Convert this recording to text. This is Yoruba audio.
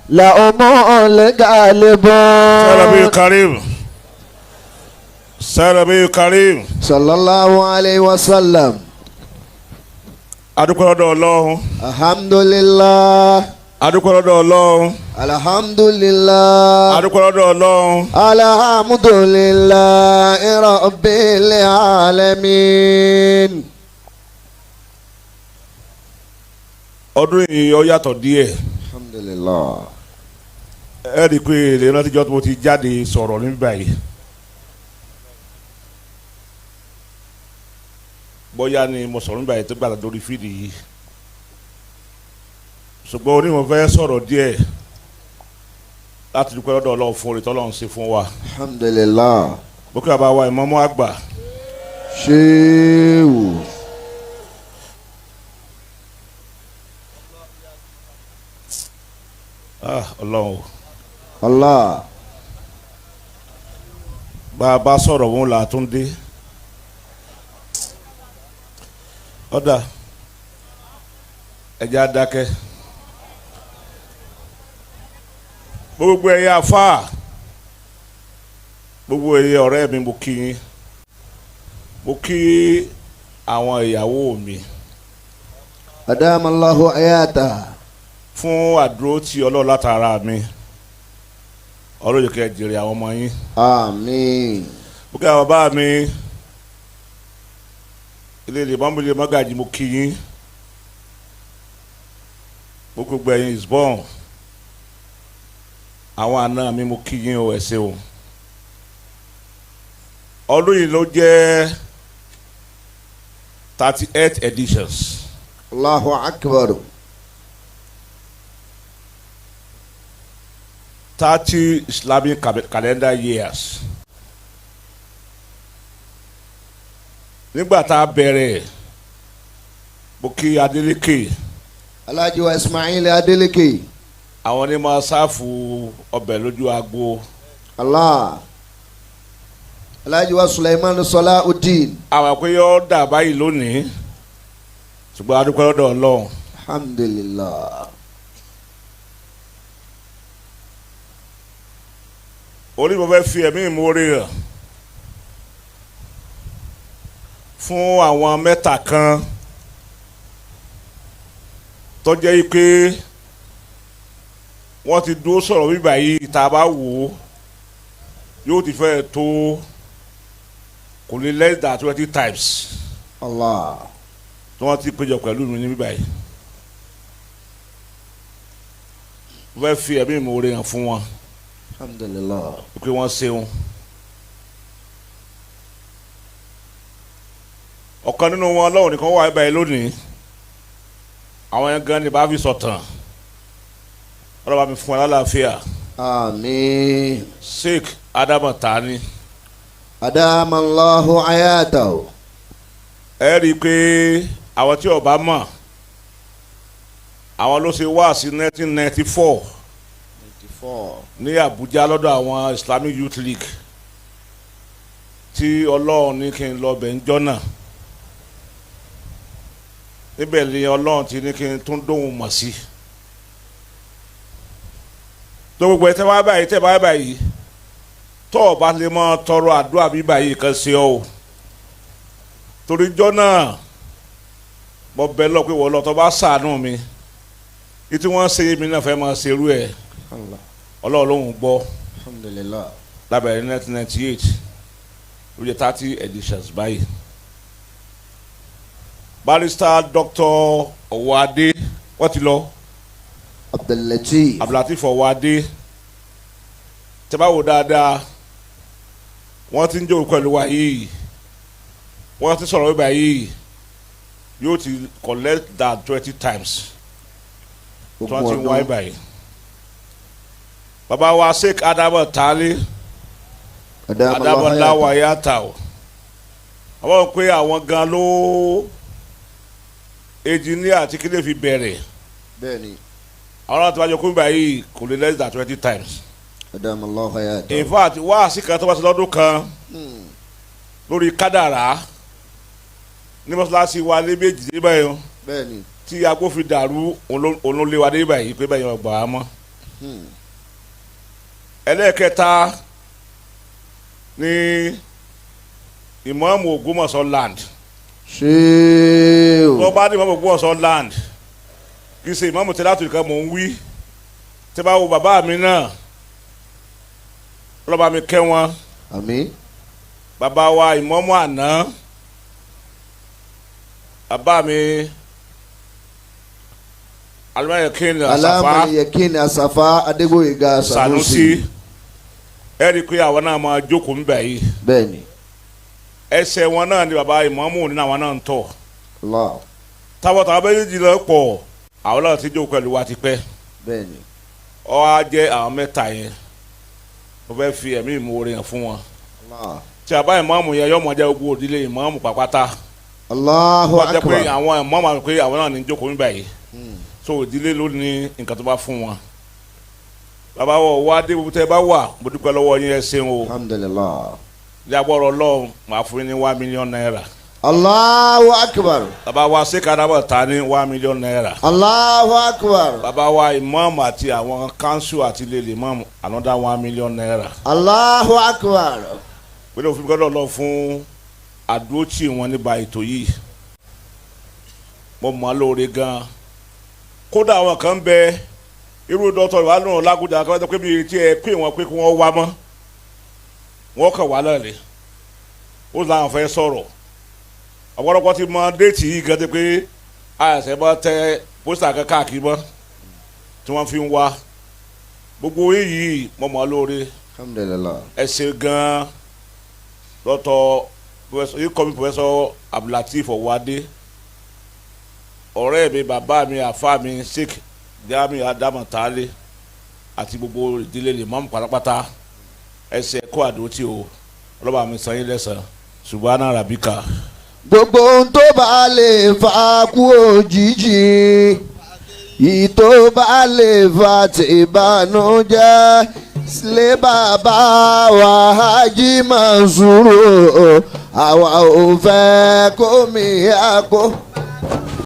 لهم الغالبون. Karim sarabi Karim. صلى الله عليه وسلم. Adúpẹ́ lọ́dọ̀ Ọlọ́run. الحمد لله. Adúpẹ́ lọ́dọ̀ Ọlọ́run. الحمد لله. Adúpẹ́ lọ́dọ̀ Ọlọ́run. الحمد لله رب العالمين. Ọdún yìí ó yàtọ̀ díẹ̀. الحمد لله. Ẹ rí i pé èrè rántijọ́ tí mo ti jáde sọ̀rọ̀ níbí báyìí, bóyá ni mo sọ̀rọ̀ níbí báyìí tó gbàdá lórí fídì yìí, ṣùgbọ́n onímọ̀ fẹ́ sọ̀rọ̀ díẹ̀ láti dúpẹ́ lọ́dọ̀ Ọlọ́run fún oore tọ́lọ́run ṣe fún wa. الحمد لله. Bókè bàbá wa ìmọ̀ọ́mọ́ àgbà. Ṣéwù. Ah, Ọlọ́run o. Allah. Bá a bá sọ̀rọ̀ wọn là á tún dé ọ̀dà ẹ̀jẹ̀ adákẹ́ gbogbo ẹ̀yà afáà, gbogbo ẹ̀yà ọ̀rẹ́ mi, mo kí yín, mo kí àwọn ìyàwó mi. أدام الله حياته. Fún àdúró tí Ọlọ́run látara mi, Ọlọ́run yóò kẹ́ ẹ jèrè àwọn ọmọ yín. آمين. Mo kí àwọn bàbá mi, ilé ilé mọ́mílẹ̀ mọ́gàjì, mo kí yín, mo kí gbogbo ẹ̀yin isbon, àwọn àna mi, mo kí yín o, ẹ ṣé o. Ọdún yìí ló jẹ́ 38 editions. الله أكبر. 30 Islamic calendar years. Nígbà tá a bẹ̀rẹ̀, mo kí Adeleke. Alhaji wa Ismail Adeleke. Àwọn ní máa ṣáfù ọbẹ̀ lójú agbo. Allah. Alhaji wa Sulaiman Salahuddin. Àwọn pé yọ dà báyìí lónìí, ṣùgbọ́n a dúpẹ́ lọ́dọ̀ Ọlọ́run. الحمد لله. Orí mo fẹ́ fi ẹ̀mí ìmoore hàn fún àwọn mẹ́ta kan tó jẹ́ yí pé wọ́n ti dúró sọ̀rọ̀ bíbà yìí, tá a bá wò ó yóò ti fẹ́ tó kò ní less than 20 times. Allah. Tí wọ́n ti péjọ pẹ̀lú mi ní bíbà yìí, mo fẹ́ fi ẹ̀mí ìmoore hàn fún wọn. الحمد لله. Pé wọ́n ṣeun. Ọ̀kan nínú wọn, Ọlọ́run nìkan wà báyìí lónìí, àwọn yẹn gan ni bá fi sọ̀tàn. Ọlọ́run bá mi fún wa lálàáfíà. آمين. Sheikh Adamu Tani. أدام الله حياته. Ẹ rí i pé àwọn tí ó bá mọ̀, àwọn ló ṣe wá sí 1994 ní Abuja lọ́dọ̀ àwọn Islamic Youth League tí Ọlọ́run ní kí n lọ bẹ̀ ń jọ́ náà. Níbẹ̀ ni Ọlọ́run ti ní kí n tún dóhùn mọ̀ sí tó gbogbo ẹ tẹ́ wá báyìí, tẹ́ bá báyìí tó o bá lè mọ tọrọ àdúrà bí báyìí kan ṣe ọ́ o, torí jọ́ náà mo bẹ̀ lọ pé wọ́n lọ tó bá ṣàánú mi, ìtí wọ́n ṣe mí náà fẹ́ máa ṣerú ẹ̀. Allah. Ọlọ́run ló ń gbọ́. الحمد لله. Lábẹ̀rẹ̀ ní 1998, ló jẹ́ 30 editions báyìí. Barrister Dr. Ọ̀wọ́adé, wọ́n ti lọ. Abdul Lateef. Abdulateef Ọ̀wọ́adé, tẹ́ bá wò dáadáa, wọ́n ti ń jókòó pẹ̀lú wa yìí, wọ́n ti sọ̀rọ̀ wípé yìí yóò ti collect that 20 times tí wọ́n ti ń wáyé báyìí. Bàbá wa Sheikh Adamu Tali, Adamu Lawa yàtà o, àwọn pé àwọn gan ló engineer tí kílè fi bẹ̀rẹ̀. Bẹ́ẹ̀ni. Àwọn náà ti wájú kó báyìí kò lè less than 20 times. أدام الله حياته. In fact, wáàsí kan tó bá ti lọ́dún kan lórí kádàrá ní mọ́ṣáláṣí wa lé méjì dé báyìí Bẹ́ẹ̀ni. tí agbó fi dàrú, òun ló lé wa dé báyìí pé báyìí ọgbà á mọ́. Ẹlẹ́ẹ̀kẹta ní ìmáàmù Ògbómọ̀ṣọ́ land. Ṣéwù. Tó bá ní ìmáàmù Ògbómọ̀ṣọ́ land, kì í ṣe ìmáàmù tí láti nìkan mò ń wí. Tí bá wo bàbá mi náà, ọlọ́ba mi kẹ́ wọn. Àmín. Bàbá wa ìmáàmù àná, bàbá mi Alámọ̀yẹ̀kín Àsàfà. Alámọ̀yẹ̀kín Àsàfà Adégbóyèga Sanusi. Sanusi. Ẹ rí i pé àwọn náà máa jókòó ń bẹ̀ yìí. Bẹ́ẹ̀ni. Ẹsẹ̀ wọn náà ni bàbá ìmáàmù nínú àwọn náà ń tọ̀. Allah. Táwọn táwọn méjèèjì lọ pọ̀, àwọn náà ti jókòó pẹ̀lú wa ti pẹ́. Bẹ́ẹ̀ni. Ó wá jẹ́ àwọn mẹ́ta yẹn, mo fẹ́ fi ẹ̀mí ìmoore hàn fún wọn. Allah. Tí a bá ìmáàmù yẹn yọmọ jẹ́ gbogbo òdílé ìmáàmù pàpàtà. Allahu Wọ́n jẹ́ pé akbar. àwọn ìmáàmù àti pé àwọn náà ní jókòó nígbà yìí, so ìdílé ló ní nǹkan tó bá fún wọn. Bàbá wọ wá dé gbogbo tẹ́ bá wà, mo dúpẹ́ lọ́wọ́ yín, ẹ ṣeun o. Alhamdulillah. Ní agbọ́rọ̀ Ọlọ́run, màá fún yín ní ₦1 million. Allahu akbar. Bàbá wa sèkàdàbọ̀ ta ní ₦1 million. Allahu akbar. Bàbá wa ìmáàmù àti àwọn council àti ilé ìmáàmù, another ₦1 million. Allahu akbar. Pẹ̀lú òfin gbọ́dọ̀ lọ fún àdúrótì wọn nípa ètò yìí, mo mọ̀ ọ́ lóore gan-an. Kódà àwọn kan ń bẹ, irú dọ́tọ̀ ìwà lóhùn lágùdà kan tó pé bíi tí ẹ pé wọn pé kí wọ́n wá mọ́, wọ́n kàn wá lọ́ọ̀lẹ́, ó làwọn fẹ́ sọ̀rọ̀. Ọ̀pọ̀lọpọ̀ ti mọ date yìí gan tó pé àṣẹ bá tẹ poster kan káàkiri mọ́ tí wọ́n fi ń wá gbogbo yìí. Mo mọ̀ ọ́ lóore. Alhamdulillah. Ẹ ṣe gan-an, dọ́tọ̀ yìí kọ́ mi, Professor Abdulateef Ọ̀wádé, ọ̀rẹ́ mi, bàbá mi, àfa mi, Sheikh Jamiu Adamu Taale àti gbogbo ìdílé lè mọ́mú pátápátá, ẹ ṣe kó àdótì o. Ọlọ́ba mi san yín lẹ́sàn. Subhana rabbika. Gbogbo ohun tó bá lè fa kú òjijì, yìí tó bá lè fa tìbànújẹ́ sílé bàbá wa Hájì Mansuru, àwa ò fẹ́ kó mi àkó.